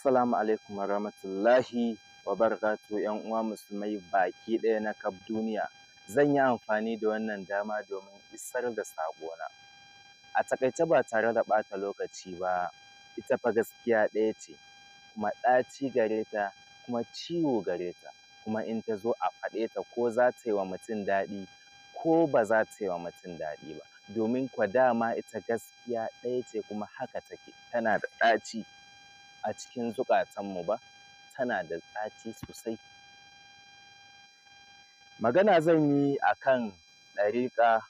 Assalamu alaikum warahmatullahi wabarakatuhu ‘yan uwa musulmai baki ɗaya na kaf duniya. Zan yi amfani da wannan dama domin isar da saƙona. A taƙaice ba tare da ɓata lokaci ba, ita fa gaskiya ɗaya ce, kuma ɗaci gare ta, kuma ciwo gare ta, kuma in ta zo a faɗe ta ko za ta yi wa mutum daɗi ko ba za ta yi wa mutum daɗi ba. Domin kwa dama ita gaskiya ɗaya ce kuma haka take, tana da ɗaci a cikin zukatanmu ba, tana da ɗaci sosai. Magana zan yi a kan ɗariƙa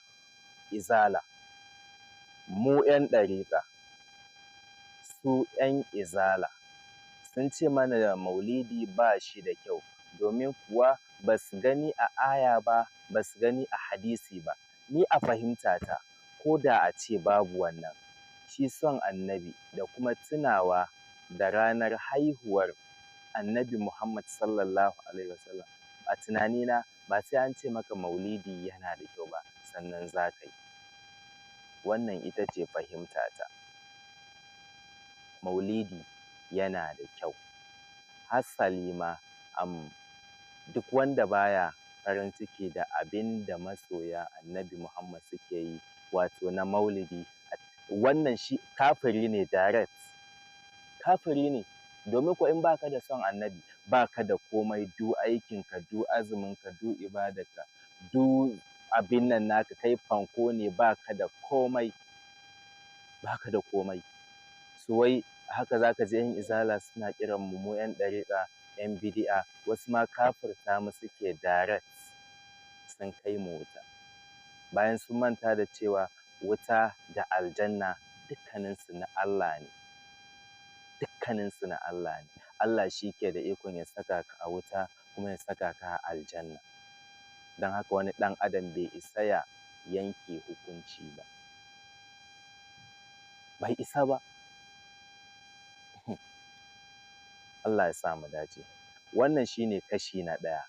Izala. Mu ‘yan ɗariƙa, su ‘yan Izala sun ce mana maulidi ba shi da kyau, domin kuwa ba su gani a aya ba, ba su gani a hadisi ba. Ni a fahimtata, ko da a ce babu wannan, shi son Annabi da kuma tunawa da ranar haihuwar Annabi Muhammad sallallahu alaihi wasallam, a tunanina ba sai an ce maka maulidi yana da kyau ba sannan za ka yi. Wannan ita ce fahimtata. Maulidi yana da kyau. Hasali ma duk wanda baya farin ciki da abin da masoya Annabi Muhammad suke yi, wato na maulidi, wannan shi kafiri ne direct. Kafiri ne, domin ko in baka da son Annabi, baka da komai, du aikinka, du azuminka, du ibadarka, du abin nan naka, kai fanko ne, baka da komai, baka da komai. So wai haka zaka ji ‘yan Izala suna kiran mu mu ‘yan ɗariƙa, ‘yan bidi'a, wasu ma kafirta mu suke direct, sun kai mu wuta. Bayan sun manta da cewa wuta da aljanna dukkaninsu na Allah ne. Dukkaninsu na Allah ne. Allah shi ke da ikon ya saka ka a wuta kuma ya saka ka a aljanna. Don haka wani ɗan adam bai isa ya yanke hukunci ba. Bai isa ba. Allah ya sa mu dace. Wannan shi ne kashi na ɗaya.